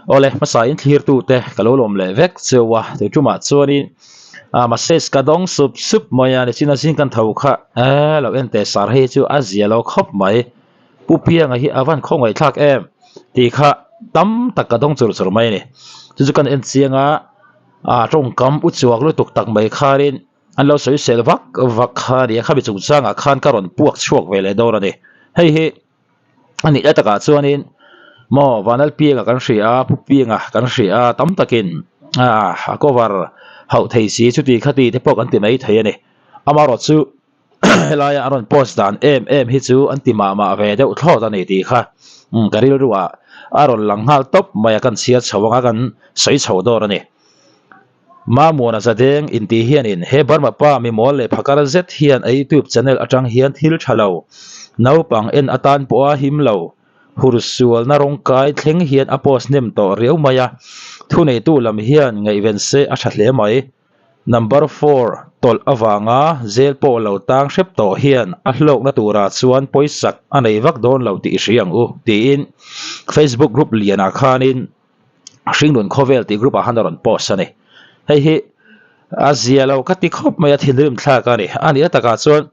Awle hmasa in thlirtute ka lo lawm leh vek cheu a, tui tumah chuanin ah message ka dawng sup sup mai a, nichina zing kan tho kha eh lo en teh sar hei chu a zia lo khawp mai, Pu Pianga hi a van khawngaihthlak em tih kha tam tak ka dawng chur chur mai a ni. Chu chu kan en chiang a, ah tawngkam u chuak lutuk tak mai khanin an lo sawi sel vak vak kha a ni a, khami chungchangah khan ka rawn puak chhuak ve leh dawn a ni. Hei hi. A nih lai takah chuanin maw Vanal Pianga kan hria a, Pu Pianga kan hria a, tam takin a cover hauh thei si chuti khati te pawh kan ti mai thei a ni. Amaherawh chu helaia an rawn post dan em em hi chu an ti mah mah ve deuh thlawt a ni tih kha ka rilruah a rawn lang nghal tawp mai a, kan chhiar chho anga kan sawi chho dawr a ni. Mamuana Zadeng intih hianin he Burma pa mimawl leh phakar zet hian a YouTube channel atang hian thil tha lo, naupang en atan pawha him lo, hursualna rawngkai thleng hian a post hnem tawh riau mai a, thuneitu lam hian ngaihven se a tha hle mai. Number four tawlh avanga zel pawh lo tang hrep tawh hian a hlawkna turah chuan pawisak a nei vak dawn lo tih i hria ang u, tiin Facebook group lianah khanin hringnun khawvel tih group ah khan a rawn post a ni. Hei hi a zia lo ka ti khawp mai a thinrim thlak a ni. A nih takah chuan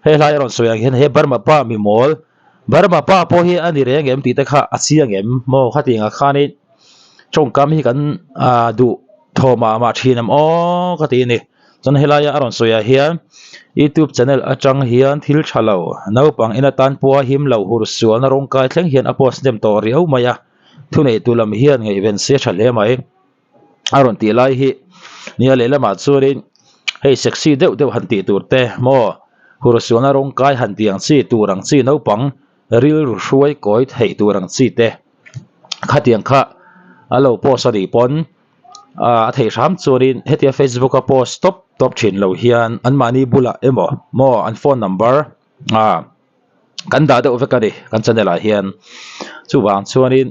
he hlai a rawn sawi ang hian he Burma pa mi mawl Burma pa pawh hi a ni reng em tih te kha a chiang em maw khatiang ah khanin tawngkam hi kan ah duh thaw mah mah thin em aw ka ti a ni. Chuan helaia a rawn sawi ah hian youtube channel atang hian thil tha lo naupang en atan pawha him lo hur sualna rawngkai thleng hian a post hnem tawh riau mai a. Thuneitu lam hian ngaihven se tha hle mai. A rawn tih lai hi nia lehlamah chuanin hei sexy deuh deuh han tih tur te maw hursualna rawng kai han tih ang chi tur ang chi naupang rilru hruai kawi theih tur ang chi te khatiang kha a lo post a nih pawn a theih hram chuanin hetia facebook a post tawp tawp thin lo hian anmahni bulah emaw maw an phone number ah. Kan dah deuh vek a ni kan channel ah hian chuvang chuanin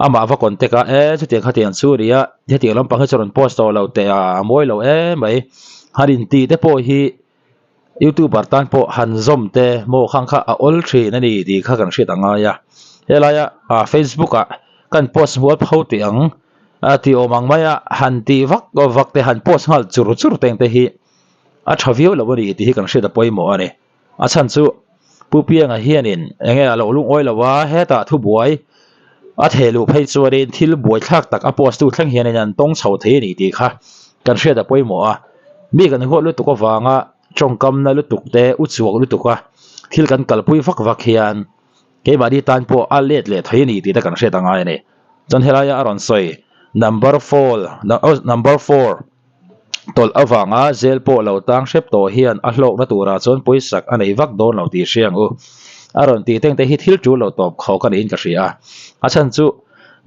amah va contact a e chutiang khatiang chu a ni a hetiang lampang hi chu rawn post tawh lo teh a a mawi lo em mai han intih te pawh hi youtuber tan pawh han zawm te maw khang kha a awl thin a ni tih kha kan hriat a ngai a helaia ah facebook ah kan post mual pho tih ang a tih awm ang mai a han tih vak vak te han post nghal chur chur te ang te hi a tha viau lo a ni tih hi kan hriat a pawimawh a ni. A chhan chu Pu Pianga hianin enge a lo lungawi lo a, hetah thubuai a theh luh phei chuanin thil buaithlak tak a post tu thleng hianin an tawng chho thei a ni tih kha kan hriat a pawimawh a. Mi kan huat lutuk avanga tawngkamna lutuk te u chuak lutuk a thil kan kalpui vak vak hian keimahni tan pawh a let leh thei a ni tih te kan hriat a ngai a ni. Chuan helaia a rawn sawi number four number four. Tawlh avanga zel pawh lo tang hrep tawh hian a hlawkna turah chuan pawisak a nei vak dawn lo tih hria ang u. A rawn tih teng te hi thil tul lo tawp khawk a niin ka hria a. A chhan chu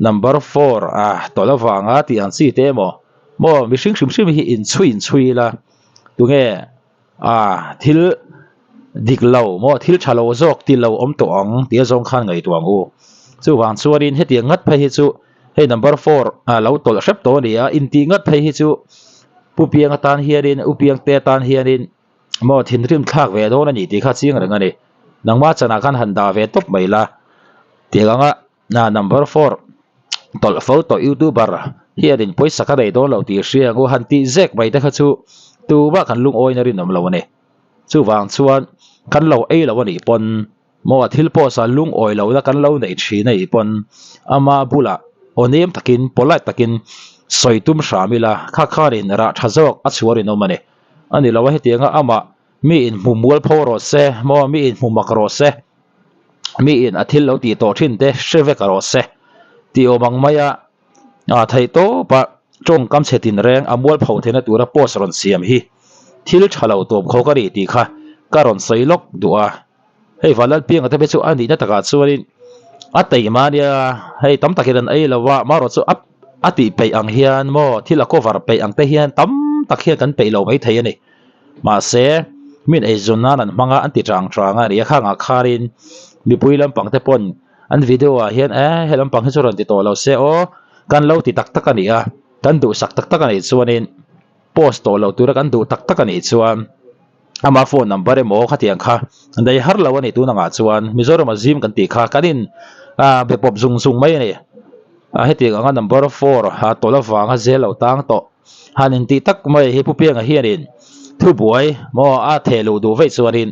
number four a tawlh avanga tih ang chi te emaw maw mihring hrim hrim hi inchhui inchhui ila tunge a thil dik lo maw thil tha lo zawk ti lo awm tawh ang tih a zawng khan ngaihtuah ang u. Chuvang chuanin hetiang ngat phei hi chu hei number four a lo tawlh hrep tawh a ni a, intih ngat phei hi chu Pu Piang atan hianin U Piang te atan hianin maw thinrim thlak ve dawn a ni tih kha chiang reng a ni. Nangmah chanah khan han dah ve tawp mai la tih anga number four tawlh fo tawh youtuber hianin pawisa ka nei dawn lo tih hria ang u han tih zek mai te kha chu tumah kan lungawi na rinawm lo a ni. Chuvang chuan kan lo ei lo a nih pawn maw a thil pawh sa lungawi lo na kan lo neih thin a nih pawn ama bulah aw nem takin polite takin sawi tum hram ila kha khanin rah tha zawk a chhuah rinawm a ni. A ni lo a hetianga amah mi inhmu mual pho rawh se maw mi inhmu mak rawh se. Mi in a thil lo tih tawh thin te hre vek rawh se tih awm ang mai a, a theih tawp a tawngkam chhe tin reng a mual pho theihna tura post rawn siam hi thil tha lo tawp kho ka ni tih kha ka rawn sawi lawk duh a. Hei Vanlalpianga te phei chu a nihna takah chuanin a teima nia hei tam takin an ei lo a, amaherawh chu a a tih peih ang hian maw thil a cover peih ang te hian tam tak hian kan peih lo maithei a ni. Mahse, min eizawn nan an hmang a, an ti chang chang a ni a, khangah khanin mipui lampang te pawn an video ah hian eh he lampang hi chu rawn ti tawh lo se aw, kan lo ti tak tak a ni a, kan duhsak tak tak a nih chuanin post tawh lo tura kan duh tak tak a nih chuan ama phone number emaw khatiang kha nei har lo a ni tun angah chuan Mizoram a zim kan tih kha kan in ah be pawp zung zung mai a ni. A hetiang anga number four a tawlh avanga zel lo tang tawh. Han intih tak mai hi Pu Pianga hianin thubuai maw a theh luh duh veih chuanin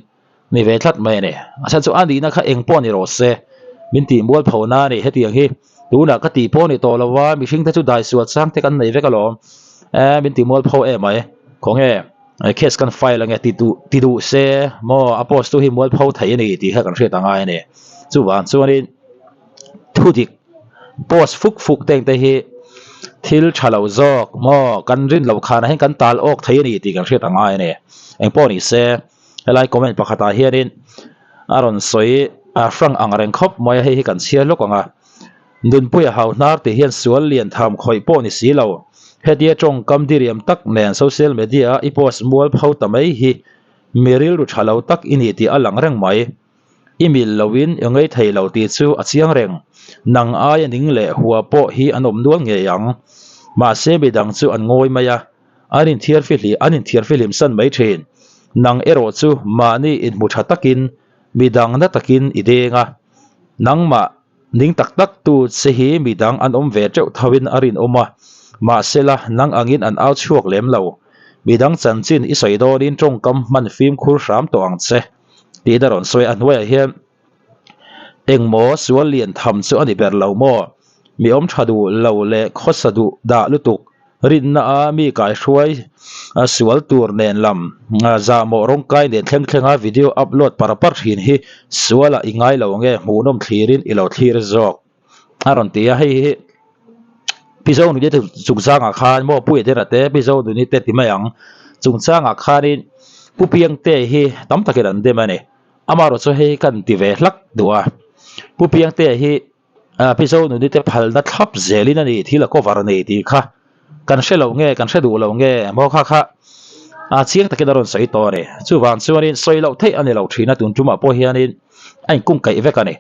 ni ve tlat mai a ni. A chhan chu a nihna kha eng pawh ni rawh se, min tih mual pho na a ni. Hetiang hi tunah ka tih pawh ni tawh lo a, mihring te chu dai sual chang te kan nei vek alawm. E min tih mual pho em mai. Khawnge case kan file ange ti duh ti duh se maw a post tu hi mual pho thei a ni tih kha kan hriat a ngai a ni. Chuvang chuanin thu dik post fuk fuk teng te hi thil tha lo zawk maw kan rin loh khanah hian kan tal awk thei a ni tih kan hriat a ngai a ni. Engpawh ni se. Helai comment pakhatah hianin a rawn sawi a hrang ang reng khawp mai a, hei hi kan chhiar lawk ang a. Nunpuia hau hnar tih hian sual lian tham khawih pawh ni si lo. Hetia tawngkam diriam tak nen social media a i post mual pho ta mai hi mi rilru tha lo tak i ni tih a lang reng mai. I mil loin i ngei thei lo tih chu a chiang reng. Nang aia ning leh hua pawh hi an awm nual ngei ang. Mahse midang chu an ngawi mai a. An inthiar fihlim an inthiar fihlim san mai thin. Nang erawh chu mahni inhmu tha takin midang na takin i deng a. Nangmah ning tak tak tu che hi midang an awm ve teuh tho in a rinawm a. Mahsela nang angin an au chhuak lem lo. Midang chanchin i sawi dawnin tawngkam hman fimkhur hram tawh ang che tiin a rawn sawi a. A hnuaiah hian Engmaw sual lian tham chu a ni ber lo maw? Mi awm tha duh lo leh khawsa duh dah lutuk rinna a mi kaihruai sual tur nen lam zahmawh rawngkai nen thleng thlenga video upload par par thin hi sualah i ngai lo nge hmuhnawm thlirin i lo thlir zawk a rawn ti a, hei hi Pi Zonuni te chungchangah khan maw Pu Edena te Pi Zonuni te ti mai ang chungchangah khanin Pu Piangte hi tam takin an dem a ni. Amaherawh chu hei kan ti ve hlak duh a, Pu Piangtea hi Pi Zonuni te phalna thlap zelin a ni thil a cover a ni tih kha kan hre lo nge kan hre duh lo nge maw kha kha a chiang takin a rawn sawi tawh a ni. Chuvang chuanin sawi loh theih a ni lo thin a, tun tumah pawh hianin a inkung kaih vek a ni.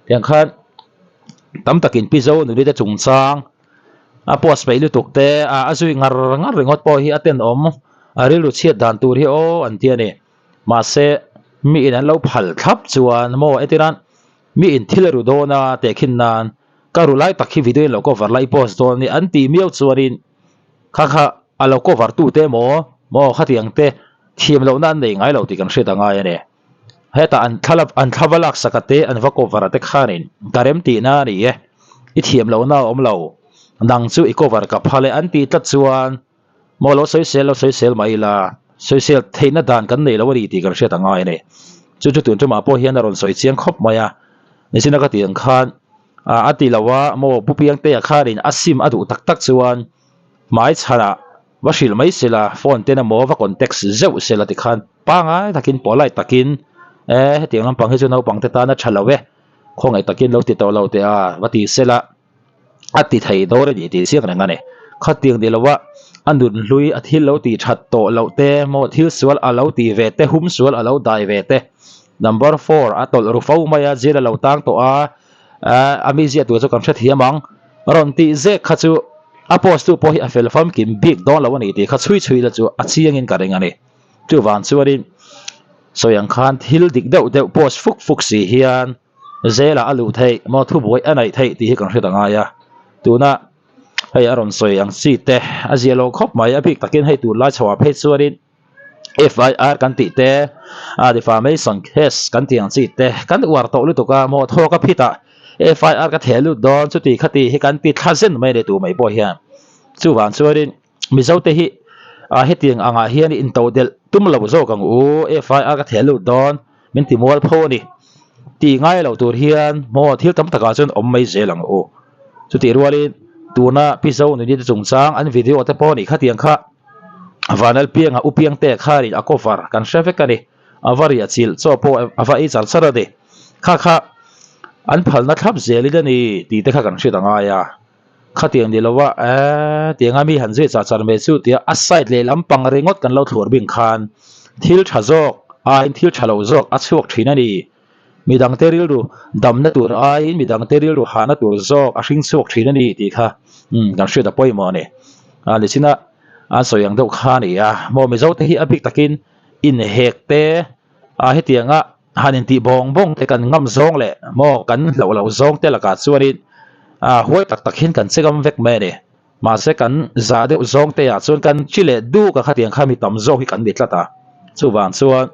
Tiang khan tam takin Pi Zonuni te chungchang a post peih lutuk te a zui ngar ngar ringawt pawh hi a tenawm a rilru chhiat dan tur hi aw an ti a ni. Mahse, mi in an lo phal thlap chuan maw etiran mi in thil a ru dawn a tehkhin nan ka ru lai tak hi video in lo cover la i post dawn ni an tih miau chuanin kha kha a lo cover tu te emaw maw khatiang te thiam lohna an nei ngai lo tih kan hriat a ngai a ni. Hetah an thla an thla va laksak a te an va cover a te khanin ka rem tihna a ni e, i thiam lohna a awm lo nang chu i cover ka phal e an tih tlat chuan Maw lo sawisel lo sawisel mai ila, sawisel theihna dan kan nei lo a ni tih kan hriat a ngai a ni. Chu chu tun tumah pawh hian a rawn sawi chiang khawp mai a, nichina ka tih ang khan a ti lo a, maw Pu Piangtea khanin a sim a duh tak tak chuan hmai chhanah va hrilh mai sela, phone ten emaw va contact zeuh sela tikhan pangai takin polite takin e hetiang lampang hi chu naupang te tan a tha lo e, khawngaih takin lo ti tawh lo teh a va ti sela. a ti thei dawn a ni tih chiang reng a ni. Khatiang ni loa a nun hlui a thil lo tih that tawh loh te maw thil sual a lo tih ve te hum sual a lo dai ve te number four a tawlh ru fo mai a jail a lo tang tawh a eh a mi ziah tur chu kan hrethiam ang rawn tih zek kha chu a post tu pawh hi a fel famkim bik dawn lo a ni tih kha chhui chhui la chu a chiang in ka ring a ni. Chuvang chuanin sawi ang khan thil dik deuh deuh post fuk fuk si hian. Zelah a luh theih maw thubuai a neih theih tih hi kan hriat a ngai a, tuna hei a rawn sawi ang chi te a zia lo khawp mai a bik takin hei tunlai chhoah phei chuanin FIR kan tih te a defamation case kan tih ang chi te kan uar tawh lutuk a maw thawk a phit ah FIR ka theh lut dawn chuti khati hi kan ti thla zen mai a ni tu mai pawh hian chuvang chuanin Mizo te hi ah hetiang angah hian intodelh tum lo zawk ang u, FIR ka theh lut dawn min ti mual pho a ni. Tih ngai lo tur hian maw thil tam takah chuan awm mai zel ang u. Chutih rualin tuna Pi Zonuni te chungchang an video te pawh nih khatiang kha Vanlalpianga U Piangte kharin a cover kan hre vek a ni. A va riah chilh chaw pawh a va ei char char a ni. Kha kha an phalna thlap zelin a ni tih te kha kan hriat a ngai a. Khatiang ni lova eee tianga mi han zui chah char mai chu tia a side leh lampang ringawt kan lo thluar bing khan thil tha zawk aiin thil tha lo zawk a chhuak thin a ni. Midangte rilru damna tur aiin midangte rilru hahna tur zawk a hring chhuak thin a ni tih kha umm kan hriat a pawimawh a ni. A nichina an sawi ang deuh kha a ni a, maw Mizote hi a bik takin inhek te a hetianga han intih bawng bawng te kan ngam zawng leh maw kan hlauh loh zawng te lakah chuanin. Ah huai tak tak hian kan che ngam vek mai a ni. Mahse kan zah deuh zawng te ah chuan kan chi leh duk a khatiang kha mi tam zawk hi kan ni tlat a. Chuvang chuan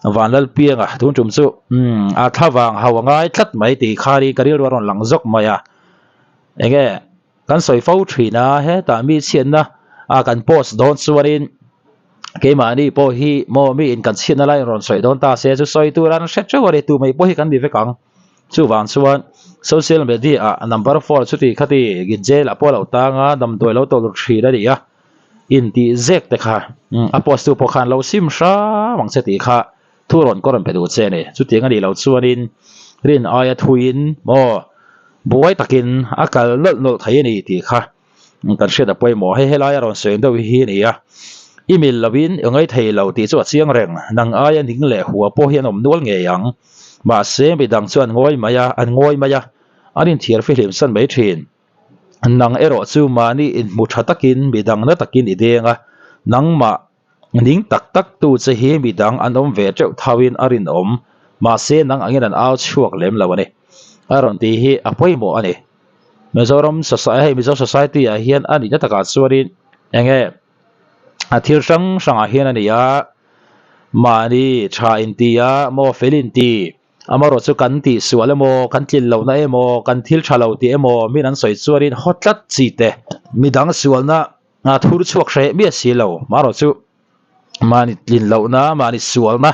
Vanlalpianga tun tum chu umm a thlavang ho a ngai tlat mai tih khanin ka rilru a rawn lang zawk mai a. Enge kan sawi fo thin a hetah mi chhiatna ah kan post dawn chuanin keimahni pawh hi maw mi in kan chhiatna lai rawn sawi dawn ta se chu sawi tur an hre teuh a ni tu mai pawh hi kan ni vek ang. Chuvang chuan social media ah number four chuti khati jail ah pawh a lo tang a damdawi a lo tawlh thin a ni a intih zek te kha a post tu pawh khan lo sim hram ang che tih kha thu rawn ka rawn pe duh che a ni. Chutiang a nih loh chuanin rin aia thuiin maw buai takin a kal nawlh nawlh thei a ni tih kha kan hriat a pawimawh. Hei helaia rawn sawi deuh hi a ni a, i mil lovin i ngaih thei lo tih chu a chiang reng. Nang aia ning leh hua pawh hi an awm nual ngei ang. Mahse midang chu an ngawi mai a, an ngawi mai a, an inthiar fihlim san mai thin. Nang erawh chu mahni inhmu tha takin midang na takin i deng a, nangmah Ning tak tak tu che hi midang an awm ve teuh thauin a rinawm, mahse nang angin an au chhuak lem lo a ni. A rawn tih hi a pawimawh a ni. Mizoram society hei Mizo society ah hian a nihna takah chuanin enge a thil hrang hrangah hian a ni a, mahni tha inti a maw fel inti amarawh chu kan tihsual emaw kan tlin lohna emaw kan thil tha lo tih emaw min an sawi chuanin haw tlat chi te midang sualna A thur chhuak hreh miah si lo, marawh chu mahni tlin lohna, mahni sualna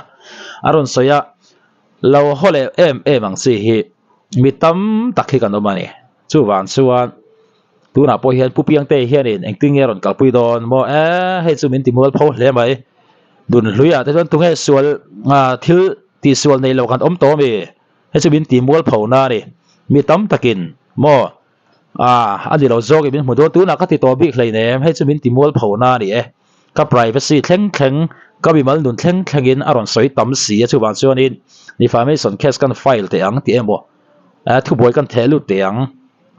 a rawn sawi a, lo haw leh em em ang chi hi mi tam tak hi kan awm a ni. Chuvang chuan tunah pawh hian Pu Piangte hianin engtin nge a rawn kalpui dawn maw? E, hei chu min ti mualpho hle mai. Dunhluiah te chuan tunge sual thil tihsual nei lo kan awm tawh ami? Hei chu min ti mualpho na a ni. Mi tam takin maw Ah, a ni lo zawk i min hmu dawn tunah ka ti tawh bik hleinem, hei chu min ti mual pho na a ni e. Ka privacy thleng thleng, ka mimal nun thleng thlengin a rawn sawi tam si a, chuvang chuanin defamation case kan file teh ang tih emaw, thubuai kan theh lut teh ang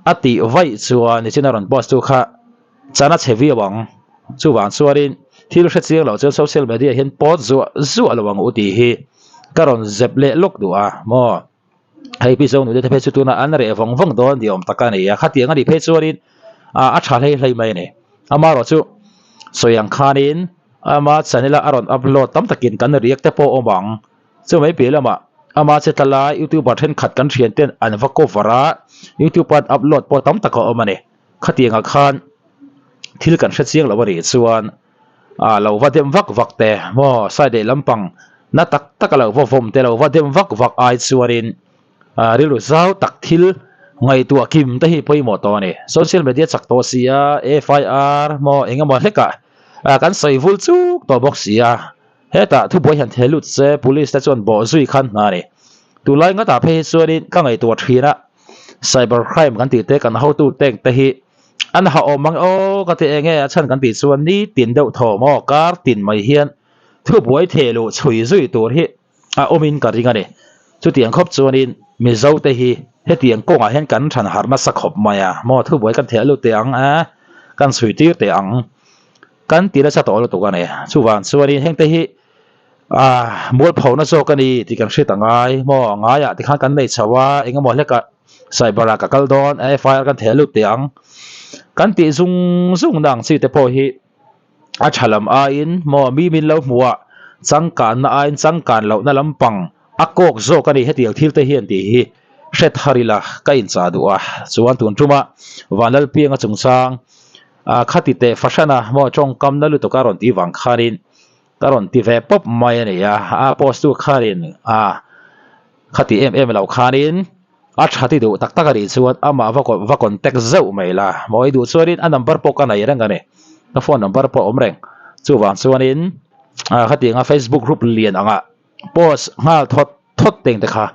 a tih vaih chuan nichin a rawn post tu kha chan a chhe viau ang. Chuvang chuanin thil hre chiang loh chuan social media hian pawt zuah zuah lo ang u tih hi ka rawn zep leh lawk duh a maw. Hei pi Zonute te phei chu tunah an reh vawng vawng dawn ni awm tak a ni a, khatiang a nih phei chuanin a tha hlei hlei mai a ni. Amaherawh chu sawi ang khanin ama channel a rawn upload tam takin kan react te pawh awm ang. Chu mai piah lamah ama che tla lai youtuber thenkhat kan thian ten an va cover a, youtube a upload pawh tam tak a awm a ni. Khatiangah khan thil kan hre chiang lo a nih chuan ah lo va dem vak vak te maw side leh lampang na tak tak a lo va vawm te lo va dem vak vak ai chuanin ah rilru zau tak thil ngaihtuah kim te hi pawimawh tawh a ni. Social media chak tawh si a FIR maw eng emaw hlekah ah kan sawi vul chuk tawh bawk si a hetah thubuai hian theh lut se police te chuan bawh zui khan hna a ni. Tunlai ngatah phei hi chuanin ka ngaihtuah thin a cyber crime kan tih te kan hotu tank te hi An ha awm ang aw ka ti eng e a chhan kan tih chuan nitin deuh thaw maw kar tin mai hian thubuai theh luh chhui zui tur hi a awmin ka ring a ni. Chutiang khawp chuanin Mizo te hi hetiang kawngah hian kan than harh nasa khawp mai a maw thubuai kan theh lut teh ang a kan chhui tir teh ang kan ti nasa tawh lutuk a ni. Chuvang chuanin hengte hi ah mualphona zawk a ni tih kan hriat a ngai maw a ngaiah tikhan kan nei chho a engemaw hlekah cyber ah ka kal dawn FIR kan theh lut teh ang kan tih zung zung na ang chi te pawh hi a tha lam aiin maw mi min lo hmuh a changkanna aiin changkan lohna lampang a kawk zawk a ni hetiang thil te hian tih hi hre thar ila ka inchah duh a chuan tun tuma Vanlalpianga chungchang ah khati teh fahran a maw tawngkam na lutuk a rawn tih vang khanin Ka rawn ti ve pawp mai a ni a, a post tu khanin a khati em em lo khanin a tha ti duh tak tak a nih chuan amah va va contact zeuh mai la, mawi duh chuanin a number pawh ka nei reng a ni, ka phone number pawh a awm reng, chuvang chuanin khatianga facebook group lian angah post nghal thawt thawt teng te kha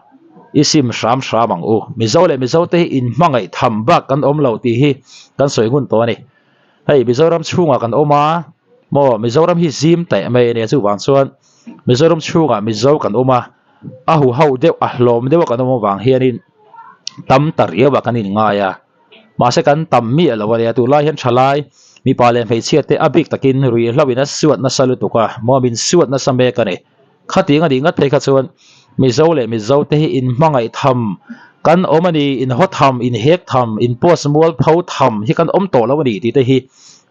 i sim hram hram ang u, Mizo leh Mizo te hi inhmangaih tham bak kan awm lo tih hi kan sawi ngun tawh a ni. Hei Mizoram chhungah kan awm a, maw Mizoram hi zim taih mai a nia chuvang chuan Mizoram chhungah Mizo kan awm a, a huho deuh a hlawm deuh a kan awm avang hianin tam ta riau ah kan inngai a, mahse kan tam miah lo a nia tunlai hian thalai mipa leh hmeichhia te a bik takin ruihhlo in a suat nasa lutuk a, maw min suat nasa mek a ni. Khatiang a nih ngat phei kha chuan Mizo leh Mizo te hi inhmangaih tham Kan awm a ni, inhaw tham, inhek tham, inpost mual pho tham hi kan awm tawh lo a ni tih te hi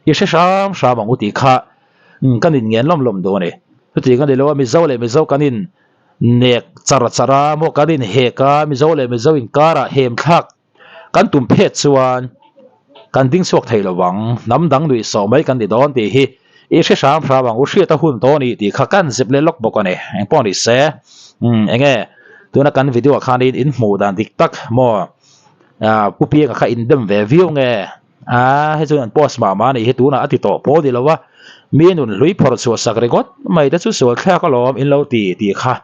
i hre hram hram ang u tih kha kan inngen lawm lawm duh a ni. Chuti ka ni lo a, Mizo leh Mizo kan in nek char char a, maw kan inhek a, Mizo leh Mizo inkarah hem thlak Kan tum phet chuan kan ding chhuak thei lo vang, hnam dang nuih sawh mai kan ni dawn tih hi i hre hram hram ang, u hriat a hun tawh a ni tih kha kan zep leh lawk bawk a ni. Engpawh ni se, umm eng nge tuna kan video ah khanin in hmuh dan dik tak maw ah Pu Pianga kha in dem ve viau nge ah hei chuan an post mah mah a nih hi tunah a ti tawh pawh ni lo a, mi nun hlui phawrh chhuah sak ringawt mai te chu sual thlak alawm in lo ti tih kha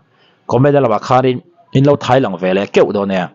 comment a lamah khanin in lo thai lang ve leh keuh dawn nia.